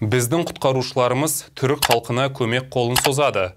Біздің құтқарушыларымыз түрік халқына көмек қолын созады.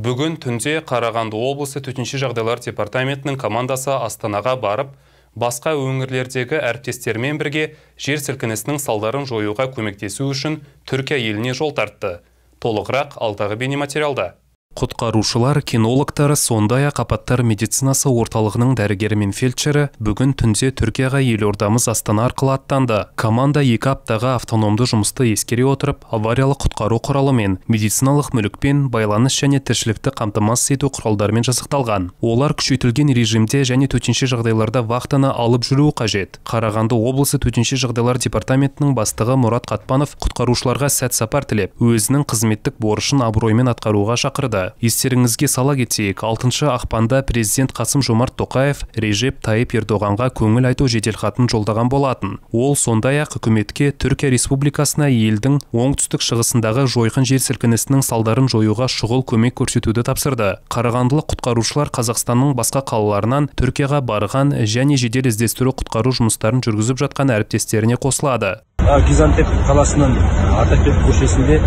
Бүгін түнде Қарағанды облысы төтенше жағдайлар департаментінің командасы Астанаға барып, басқа өңірлердегі әріптестерімен бірге жер сілкінісінің салдарын жоюға көмектесу үшін Түркия еліне жол тартты. Толығырақ алдағы бейнематериалда. Құтқарушылар, кинологтар, сондай-ақ апаттар медицинасы орталығының дәрігері мен фельдшері бүгін түнде Түркияға елордамыз Астана арқылы аттанды. Команда 2 аптаға автономды жұмысты ескере отырып, авариялық құтқару құралымен, медициналық мүлікпен, байланыс және тіршілікті қамтамасыз ету құралдарымен жасақталған. Олар күшейтілген режимде және төтенше жағдайларда вахтаны алып жүруі қажет. Қарағанды облысы төтенше жағдайлар департаментінің бастығы Мұрат Қатпанов құтқарушыларға сәт сапар тілеп, өзінің қызметтік борышын абыроймен атқаруға шақырды. Естеріңізге сала кетейік, 6 ақпанда президент Қасым-Жомарт Тоқаев Режеп Тайып Ердоғанға көңіл айту жеделхатын жолдаған болатын. Ол сондай-ақ үкіметке Түркия Республикасына елдің оңтүстік шығысындағы жойқын жер сілкінісінің салдарын жоюға шұғыл көмек көрсетуді тапсырды. Қарағандылық құтқарушылар Қазақстанның басқа қалаларынан Түркияға барған және жедел іздестіру құтқару жұмыстарын жүргізіп жатқан әріптестеріне қосылады. Газиантеп қаласының Ататүрк көшесінде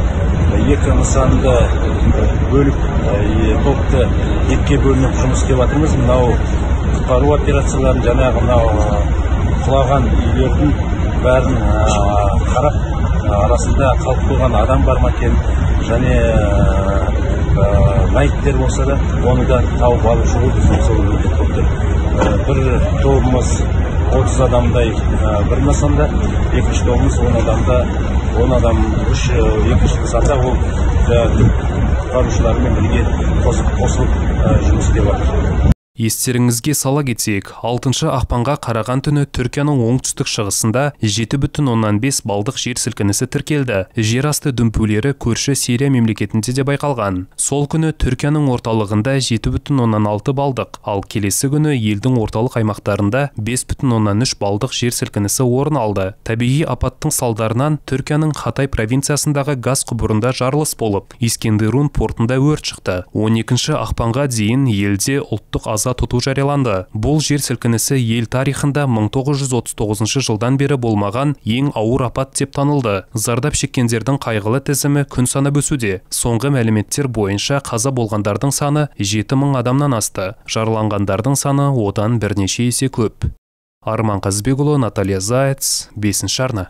екі нысанды бөліп, топты екіге бөлініп жұмыс істеп жатырмыз. Мынау құтқару операцияларын, жаңағы мынау құлаған үйлердің бәрін қарап, арасында қалып қойған адам бар ма екен, және мәйіттер болса да, оны да тауып алып шығу біздің сол міндет болып тұр. Бір тобымыз 30 адамдай бір нысанда, екінші тобымыз 10 адамда, 10 адам екінші нысанда ол құтқарушылармен бірге қосылып жұмыс істеп жатыр. Естеріңізге сала кетейік, 6 ақпанға қараған түні Түркияның оңтүстік шығысында 7,5 балдық жер сілкінісі тіркелді. Жер асты дүмпулері көрші Сирия мемлекетінде де байқалған. Сол күні Түркияның орталығында 7,6 балдық, ал келесі күні елдің орталық аймақтарында 5,3 балдық жер сілкінісі орын алды. Табиғи апаттың салдарынан Түркияның Хатай провинциясындағы газ құбырында жарылыс болып, Искендерун портында өрт шықты. 12 ақпанға дейін елде ұлттық аза тұту жарияланды. Бұл жер сілкінісі ел тарихында 1939 жылдан бері болмаған ең ауыр апат деп танылды. Зардап шеккендердің қайғылы тізімі күн санап өсуде. Соңғы мәліметтер бойынша қаза болғандардың саны 7000 адамнан асты. Жараланғандардың саны одан бірнеше есе көп. Арман Қазбекұлы, Наталья Заяц, 5 арна.